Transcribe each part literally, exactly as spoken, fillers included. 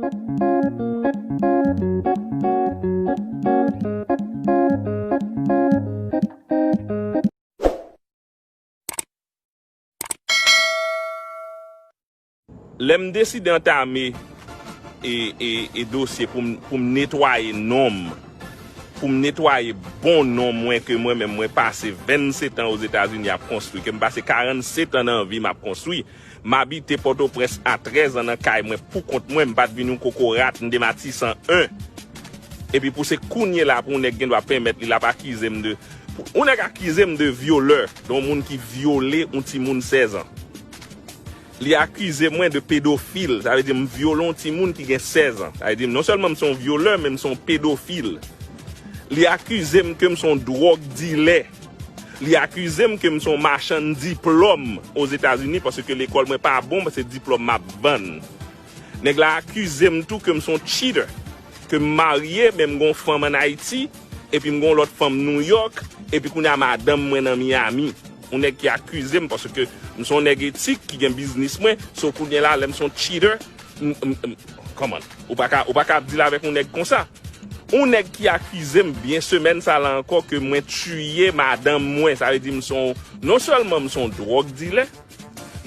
Lè m deside antame e, e, e dosye pou m, pou m netwaye non m, pou m netwaye bon non mwen ke mwen menm mwen pase vennsetan Ozetazini ap konstwi, ke m pase karannsèt an nan vi m ap konstwi. M abite Pòtoprens a trèz an nan kay mwen pou kont mwen, m pa t vin yon kokorat, m te Matisan en. Epi pou se kounye la pou yon nèg gen dwa pèmèt li l ap akize m de, pou yon nèg akize m de vyolè, de yon moun ki vyole yon timoun sèz an. Li akize mwen de pedofil, sa vle di m vyole yon timoun ki gen sèz an. Sa vle di m non sèlman m se yon vyolè, men m se yon pedofil. Li akize m ke m se yon dwòg dilè. Li akize m ke m se yon machann diplòm Ozetazini paske lekòl mwen pa bon, se diplòm m ap vann. Nèg la akize m tou ke m se yon cheater, ke m marye, men m gen yon fanm ann Ayiti, epi m gen yon lòt fanm Nouyòk, epi kounye a madanm mwen nan Miami. Yon nèg ki akize m paske m se yon nèg etik ki gen biznis mwen, so kounye la lè m se yon cheater, m, m, m, kòman? Ou pa ka, ou pa ka ap deal avèk yon nèg konsa. Yon nèg ki akize m byen semèn sa la ankò ke mwen tiye madanm mwen, sa vle di m se yon, non sèlman m se yon dwòg dilè,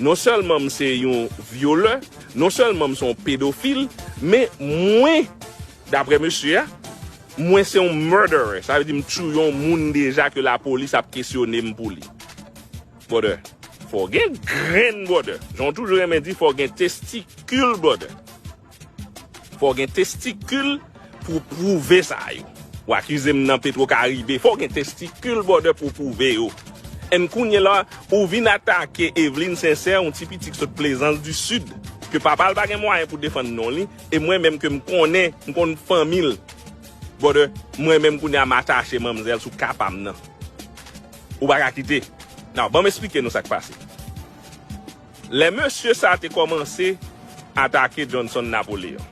non sèlman m se yon vyolè, non sèlman m se yon pedofil, men mwen, daprè mesye a, mwen se yon murderer. Sa vle di m tiye yon moun deja ke lapolis ap kesyone m pou li. Brother, fò w gen grenn, brother. Jan w toujou renmen di, fò w gen testikil, brother. Fò w gen testikil pou w pwouve sa yo. Ou akize m nan Petro Caribe, fò w gen testikil, brother, pou w pwouve yo. And kounye la, ou vin atake Eveline Sincère, yon ti piti ki sot Plaisance du Sud, ke papa l pa gen mwayen pou defann non li, e mwen menm ke m konnen, m konn fanmi l. Brother, mwen menm kounye a m atache manmzèl sou ka pa m nan. Ou pa ka kite. Now, ban m esplike nou sa k pase. Lè mesye sa te kòmanse atake Johnson Napoléon,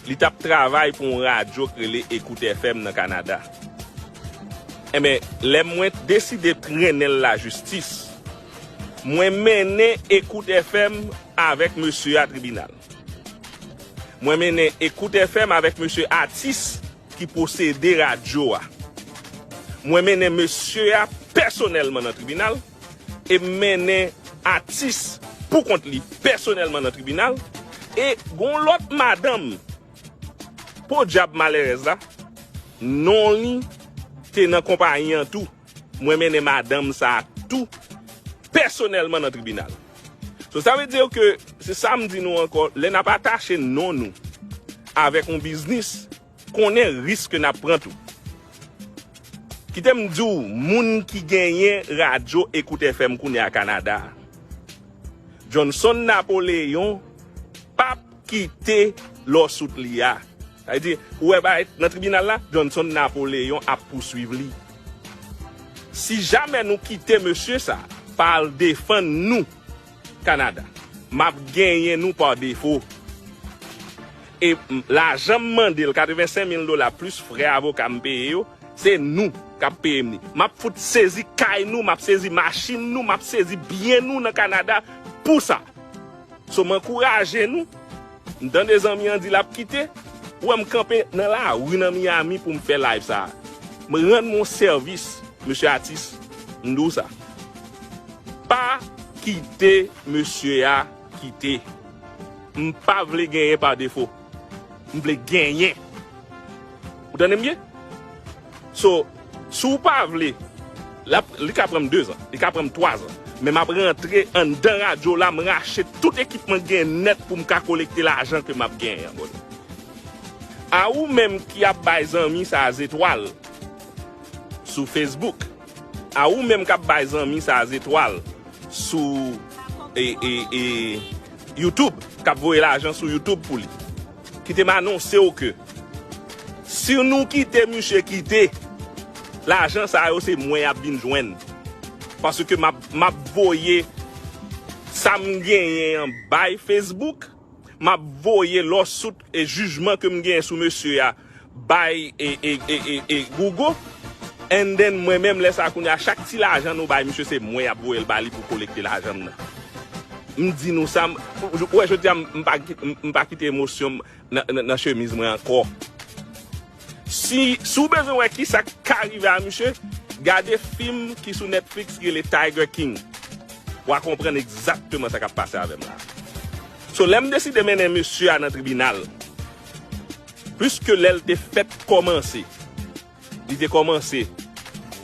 li t ap travay pou yon radyo k rele Écoute F M nan Kanada. Enben, lè mwen deside trennen l lajistis, mwen mennen Écoute F M avèk mesye a tribinal. Mwen mennen Écoute F M avèk mesye Atis ki posede radyo a. Mwen mennen mesye a pèsonèlman nan tribinal e m mennen Atis pou kont li pèsonèlman nan tribinal. E gon lòt madanm, podyab malerèz la, non li te nan konpayi an tou. Mwen mennen madanm sa a tou pèsonèlman nan tribinal. So, sa vle di ke, se sa m di nou ankò, lè n ap atache non nou avèk yon biznis, konnen risk ke n ap pran tou. Kite m di w, moun ki genyen radyo Écoute F M kounye a Kanada a, Johnson Napoléon p ap kite lawsuit li a. Sa vle di, ou wè bagay nan tribinal la, Johnson Napoléon ap pouswiv li. Si jamè nou kite mesye sa pa al defann nou Kanada, m ap genyen nou pa defo. E m, lajan m mande l, katrevensenk mil dola plis frè avoka m peye yo, se nou k ap peye m li. M ap fout sezi kay nou, m ap sezi machin nou, m ap sezi byen nou nan Kanada pou sa. So, m ankouraje nou. M tande zanmi an di l ap kite. Ou wè m kanpe nan lari nan Miami pou m fè live sa a. M rann mwen sèvis, mesye Atis. M di w sa. Pa kite mesye a kite. M pa vle genyen pa defo. M vle genyen. Ou tande m byen? So, si w pa vle, l ap, li ka pran m dezan, li ka pran m twazan. Men m ap rantre anndan radyo la, m rache tout ekipman k gen nèt pou m ka kolekte lajan ke m ap genyen an, brother. A ou menm ki ap bay zanmi sa a zetwal sou Facebook, a ou menm k ap bay zanmi sa a zetwal sou, e, e, e, YouTube, k ap voye lajan sou YouTube pou li. Kite m anonse w ke si nou kite misye kite, lajan sa yo se mwen y ap vin jwenn. Paske m ap, m ap voye sa m genyen an bay Facebook, m ap voye lawsuit e jijman ke m genyen sou mesye a bay e, e, e, e, e Google. And then mwen menm lè sa kounye a chak ti lajan nou bay misye se mwen y ap voye l ba li pou kolekte lajan m nan. M di nou sa, m, ou wè, jodi a, m, m pa, m, m pa kite emosyon m nan, nan, nan chemiz mwen ankò. Si, si w bezwen wè kisa k ka rive a misye, gade fim ki sou Netflix ki rele Tiger King. W a konprann egzakteman sa k ap pase avè m la. So, lè m deside mennen misye a nan tribinal, piske lè l te fèk kòmanse, li te kòmanse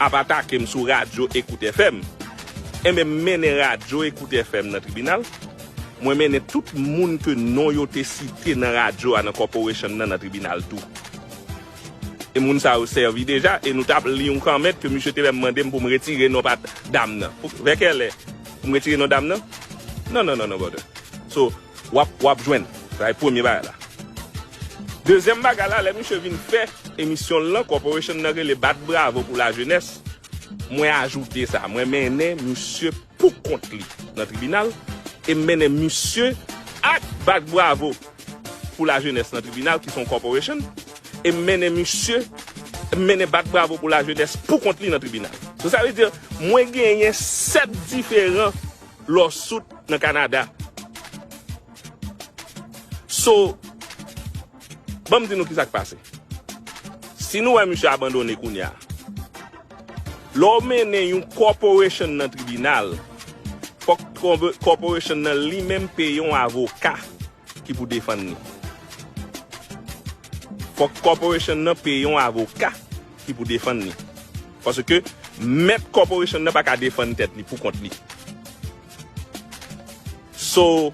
ap atake m sou radyo Ecoute F M. Enben, m mennen radyo Ecoute F M nan tribinal. Mwen mennen tout moun ke non yo te site nan radyo a, nan corporation nan, nan tribinal tou. E moun sa yo sèvi deja, e nou t ap li yon comment ke misye te menm mande m pou m retire non pa dam nan. Pou, vè kèlè? Pou m retire non dam nan? Non, non, non, non, brother. So, w ap, w ap jwenn. Sa e premye bagay la. Dezyèm bagay la, lè misye vin fè emisyon l lan, corporation nan rele Bat Bravo pou Lajenès, mwen ajoute sa. Mwen mennen misye pou kont li nan tribinal, e m mennen misye ak Bat Bravo pou Lajenès nan tribinal, ki se yon corporation, e m mennen misye, m mennen Bat Bravo pou Lajenès pou kont li nan tribinal. So, sa vle di, mwen genyen sèt diferan lawsuit nan Kanada. So, ban m di nou kisa k pase. Si nou wè misye abandone kounye a, lè w mennen yon corporation nan tribinal, fòk kòbe-, corporation nan li menm peye yon avoka ki pou defann li. Fòk corporation nan peye yon avoka ki pou defann li. Paske mèt corporation nan pa ka defann tèt li pou kont li. So,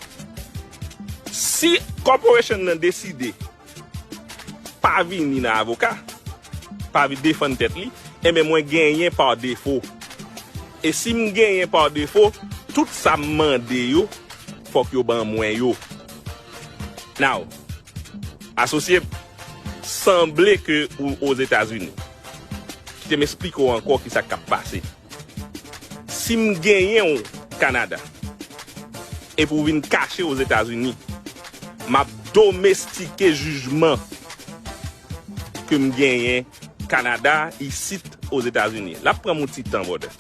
si corporation nan deside pa vini nan avoka, pa vi defann tèt li, enben mwen genyen pa defo. E si m genyen pa defo, tout sa m mande yo, fòk yo ban mwen yo. Now, asosye m, sanble ke ou Ozetazini. Kite m esplike w ankò kisa k ap pase. Si m genyen w Kanada, epi w vin kache Ozetazini, m ap domestike jijman ke m genyen Kanada, isit Ozetazini. L ap pran m yon ti tan, brother.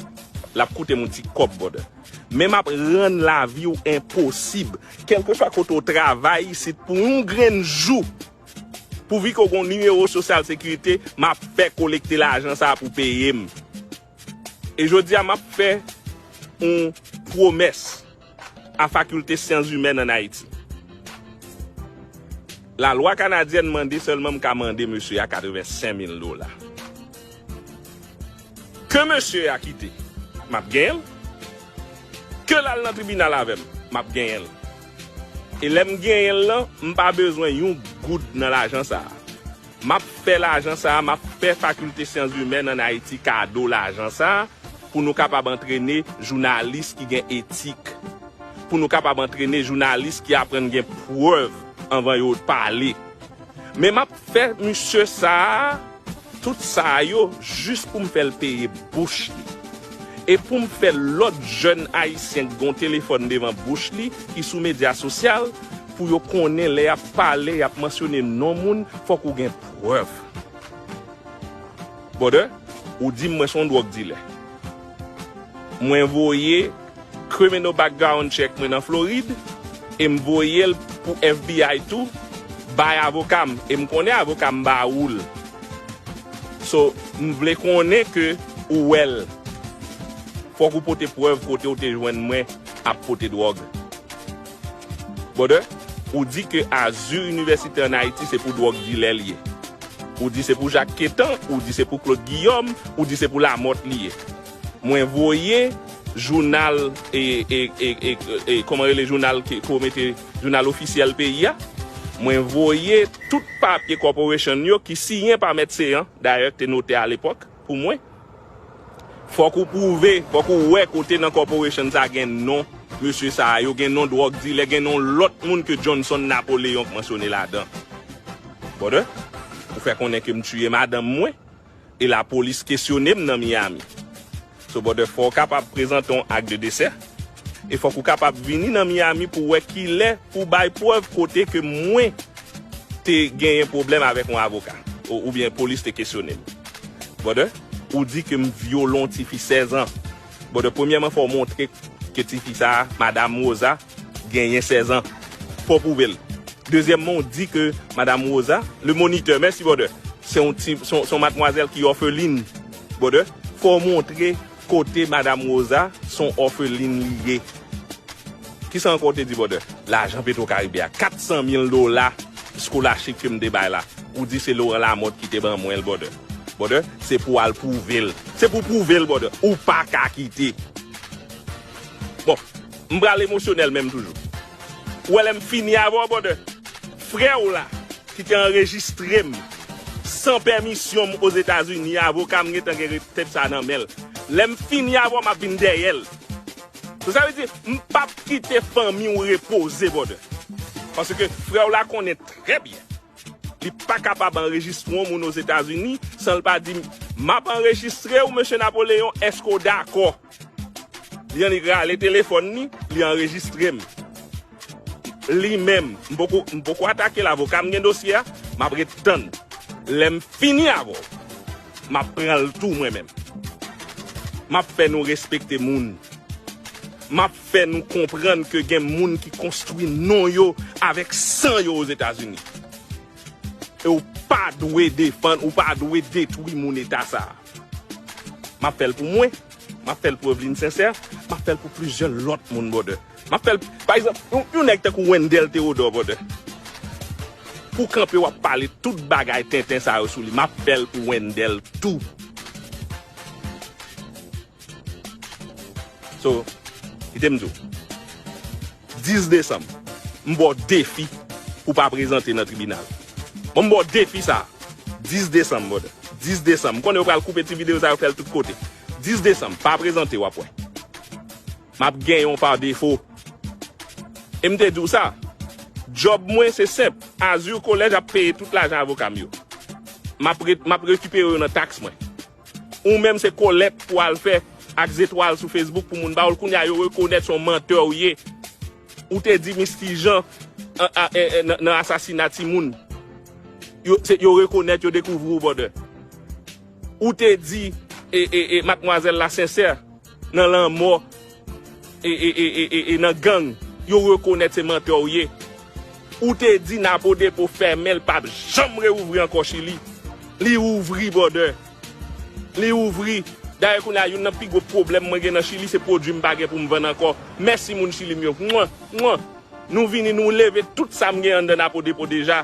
L ap koute m yon ti kòb, brother. Men m ap rann lavi w enposib. Kèlkeswa kote w travay isit pou yon grenn jou, pouvi ke w gen yon nimewo sosyal sekirite, m ap fè kolekte lajan sa a pou peye m. E jodi a, m ap fè yon pwomès a Fakilte Syans Imèn ann Ayiti. Lalwa kanadyèn mande sèlman m ka mande mesye a katrevensenk mil dola. Ke mesye a kite, m ap genyen l. Ke l al nan tribinal avè m, m ap genyen l. E lè m genyen l lan, m pa bezwen yon goud nan lajan sa a. M ap fè lajan sa a, m ap fè Fakilte Syans Imèn ann Ayiti kado lajan sa a, pou nou kapab antrene jounalis ki gen etik, pou nou kapab antrene jounalis ki aprann gen prèv anvan yo pale. Men m ap fè misye sa a, tout sa a yo, jis pou m fè l peye bouch li. E pou m fè lòt jèn ayisyen k gen yon telefòn devan bouch li, ki sou medya sosyal, pou yo konnen lè y ap pale, y ap mansyone non moun, fòk ou gen prèv. Brother, ou di m mwen se yon dwòg dilè. Mwen voye criminal background check mwen nan Florid, e m voye l pou F B I tou, bay avoka m, e m konnen avoka m ba ou l. So, m vle konnen ke ou wè l. Fòk ou pote prèv kote ou te jwenn mwen ap pote dwòg. Brother, ou di ke Azur University ann Ayiti se pou dwòg dilè l ye. Ou di se pou Jak Ketan, ou di se pou Claude Guillaume, ou di se pou Lamòt li ye. Mwen voye jounal, e, e, e, e, e, kòman rele jounal ke, ke w mete, jounal ofisyèl peyi a. Mwen voye tout papye corporation yo ki siyen pa Mèt Seyan, dayè, te note alepòk pou mwen. Fòk ou pwouve, fòk ou wè kote nan corporation sa gen non mesye sa yo, gen non dwòg dilè, gen non lòt moun ke Johnson Napoleon k mansyone ladan. Brother, ou fè konnen ke m tiye madanm mwen, e lapolis kesyone m nan Miami. So, brother, fò w kapab prezante yon ak de desè, e fòk ou kapab vini nan Miami pou wè kilè pou bay prèv kote ke mwen te genyen pwoblèm avèk yon avoka, ou, oubyen polis te kesyone m. Brother, ou di ke m vyole yon tifi sèz an. Brother, premyèman, fò w montre ke tifi sa a, Madam Rosa, genyen sèz an. Fò w pwouve l. Dezyèmman, w di ke Madam Rosa, le moniteur, mèsi, brother. Se yon ti, se yon, se yon madmwazèl ki òfelin, brother. Fò w montre kote Madam Rosa, se yon òfelin li ye. Kisa ankò w te di, brother? Lajan Petro Caribe a, kat san mil dola, scholarship ke m te bay la. Ou di se Laurent Lamothe ki te ban mwen l, brother. Brother, se pou w al pwouve l. Se pou w pwouve l, brother. Ou pa ka kite. Bon, m pral emosyonèl menm toujou. Ou wè lè m fini avè w, brother? Frè w la, ki te anrejistre m san pèmisyon m Ozetazini, avoka m gentan gen tep sa nan men l. Lè m fini avè w, m ap vin dèyè l. So, sa vle di, m p ap kite fanmi w repoze, brother. Paske frè w la konnen trè byen. Li pa kapab anrejistre yon moun Ozetazini san l pa di, "M ap anrejistre w, Mesye Napoleyon, èske w dakò?" Li annik rale telefòn li, li anrejistre m. Li menm, m poko, m poko atake l, avoka m gen dosye a, m ap ret tann. Lè m fini avè w, m ap pran l tou mwen menm. M ap fè nou respekte moun. M ap fè nou konprann ke gen moun ki konstwi non yo avèk san yo Ozetazini. E w pa dwe defann, ou pa dwe detwi moun eta sa a. M ap fè l pou mwen, m ap fè l pou Evelyne Sincère, m ap fè l pou plizyè lòt moun, brother. M ap fè l, pa egzanp, yon, yon nèg tankou Wendell Theodore, brother. Pou kanpe w ap pale tout bagay tenten sa yo sou li, m ap fè l pou Wendell tou. So, kite m di w. Dis desanm, m ba w defi pou w pa prezante nan tribinal. Bon, m ba w defi sa. Dis desanm, brother. Dis desanm. M konnen yo pral koupe ti videyo sa yo, fè l tout kote. Dis desanm, pa prezante, w ap wè. M ap genyen w pa defo. E m te di w sa. Djòb mwen, se senp. Azur Collège ap peye tout lajan avoka m yo. M ap re-, m ap rekipere yo nan taks mwen. Ou menm se kolèk pou al fè ak zetwal sou Facebook pou moun ba w l. Kounye a yo rekonèt se yon mantè w ye. Ou te di Misty Jean an, a, e, e, nan, nan asasina timoun. Yo, se, yo rekonèt, yo dekouvri w, brother. Ou te di e, e, e, madmwazèl la Sincère nan lanmò e, e, e, e, e, e nan gang, yo rekonèt se mantè w ye. Ou te di Napo Depo fèmen, l p ap janm reouvri ankò Chili. Li ouvri, brother. Li ouvri. Dayè, kounye a, youn nan pi gwo pwoblèm mwen gen nan Chili, se pwodui m pa gen pou m vann ankò. Mèsi, moun Chili m yo. Mwen, mwen. Nou vini, nou leve tout sa m gen anndan Napo Depo deja.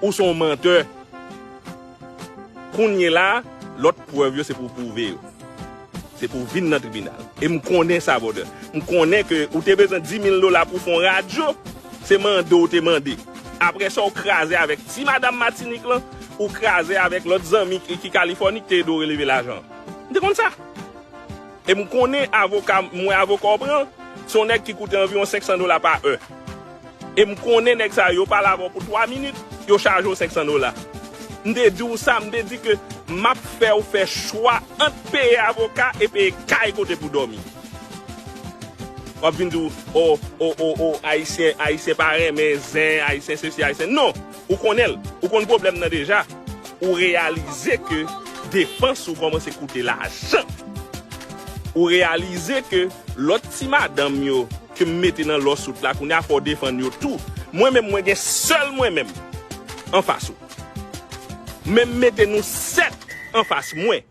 Ou se yon mantè. Kounye la, lòt prèv yo se pou w pwouve yo. Se pou w vin nan tribinal. E m konnen sa, brother. M konnen ke ou te bezwen dis mil dola pou w fè yon radyo, se mande w te mande. Apre sa, w kraze avèk ti madanm Matinik lan, ou kraze avèk lòt zanmi ki, ki Kalifòni ki te ede w releve lajan an. M te konn sa. E m konnen avoka, m wè avoka w pran, se yon nèg ki koute anviwon senk san dola pa è. E m konnen nèg sa yo, yo pale avè w pou twa minit, yo chaje w senk san dola. M te di w sa, m te di ke m ap fè w fè chwa ant peye avoka e peye kay kote pou dòmi. W ap vin di w, o, o, o, o, Ayisyen, Ayisyen pa renmen zen, Ayisyen sesi, Ayisyen. Non! Ou konnen l. Ou konn pwoblèm nan deja. Ou reyalize ke defans ou kòmanse koute lajan. Ou reyalize ke lòt ti madanm yo ke m mete nan lawsuit la, kounye a fò w defann yo tou. Mwen menm, mwen gen sèl mwen menm anfas ou. Men m mete nou sèt anfas mwen.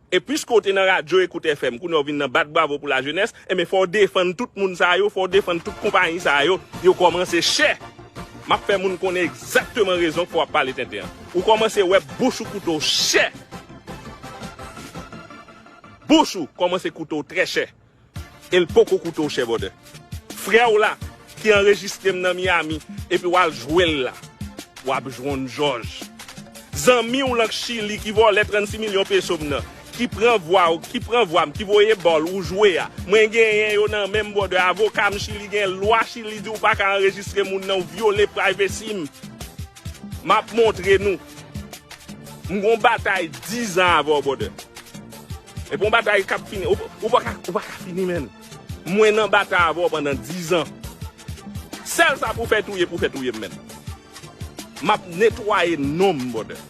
E piske w te nan radyo Ekout F M, kounye a w vin nan bat bravo pou lajenès, enben fò w defann tout moun sa yo, fò w defann tout konpayi sa yo, yo kòmanse chè. M ap fè moun konnen egzakteman rezon k fè w ap pale tenten an. Ou kòmanse wè bouch ou koute w chè. Bouch ou kòmanse koute w trè chè. E l poko koute w chè, brother. Frè w la, ki anrejistre m nan Miami, epi w al jwe l la, w ap jwenn jòj. Zanmi w lan k Chili ki vòlè trannsis milyon peso m nan, ki pran vwa w, ki pran vwa m, ki voye ba w l ou jwe a. Mwen genyen yo nan men m, brother. Avoka m Chili gen lwa Chili di w pa ka anrejistre moun nan, w vyole privacy m. M ap montre nou. M gon batay diz an avè w, brother. E bon batay k ap fini. Ou, ou pa ka, ou pa ka fini, menn. Mwen nan batay avè w pandan diz an. Sèl sa pou fè touye, pou fè touye m, menn. M ap netwaye non m, brother.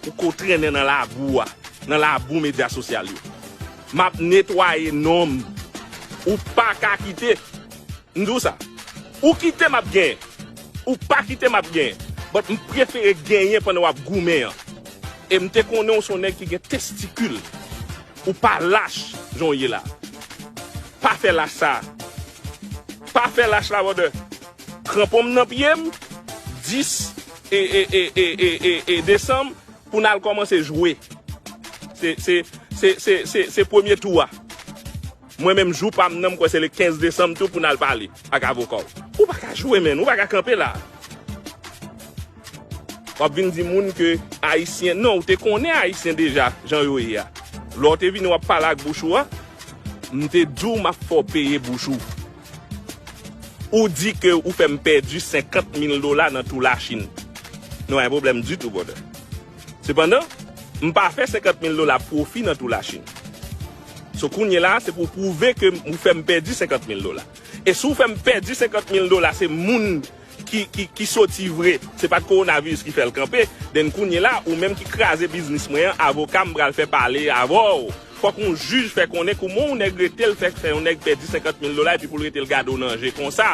Ou ko trennen nan labou a, nan labou medya sosyal yo. M ap netwaye non m. Ou pa ka kite. M di w sa. Ou kite m ap genyen. Ou pa kite m ap genyen. But m prefere genyen pandan w ap goumen an. E m te konnen w se yon nèg ki gen testikil. Ou pa lach jan w ye la. Pa fè lach sa. Pa fè lach la, brother. Kranpon m nan pye m, dis e, e, e, e, e, e, e desanm, pou n al kòmanse jwe. Se, se, se, se, se, se premye tou a. Mwen menm jou pa m nan, m kwè se le kenz desanm tou pou n al pale ak avoka w. Ou pa ka jwe, menn, ou pa ka kanpe la. W ap vin di moun ke Ayisyen, non, ou te konnen Ayisyen deja, jan yo ye a. Lè w te vini w ap pale ak bouch ou a, m te di w m ap fè w peye bouch ou. Ou di ke ou fè m pèdi senkant mil dola nan tou Lachin. Nou pa gen pwoblèm ditou, brother. Sepandan, m pa fè senkant mil dola pwofi nan tou Lachin. So kounye la, se pou w pwouve ke ou fè m pèdi senkant mil dola. E si w fè m pèdi senkant mil dola, se moun ki, ki, ki soti vre, se pa t kowonaviris ki fè l kanpe, then kounye la, ou menm ki kraze biznis mwen an, avoka m pral fè pale avè w. Fòk yon jij fè konnen kòman yon nèg rete l fè, fè yon nèg pèdi senkant mil dola epi pou l rete l gade w nan je konsa.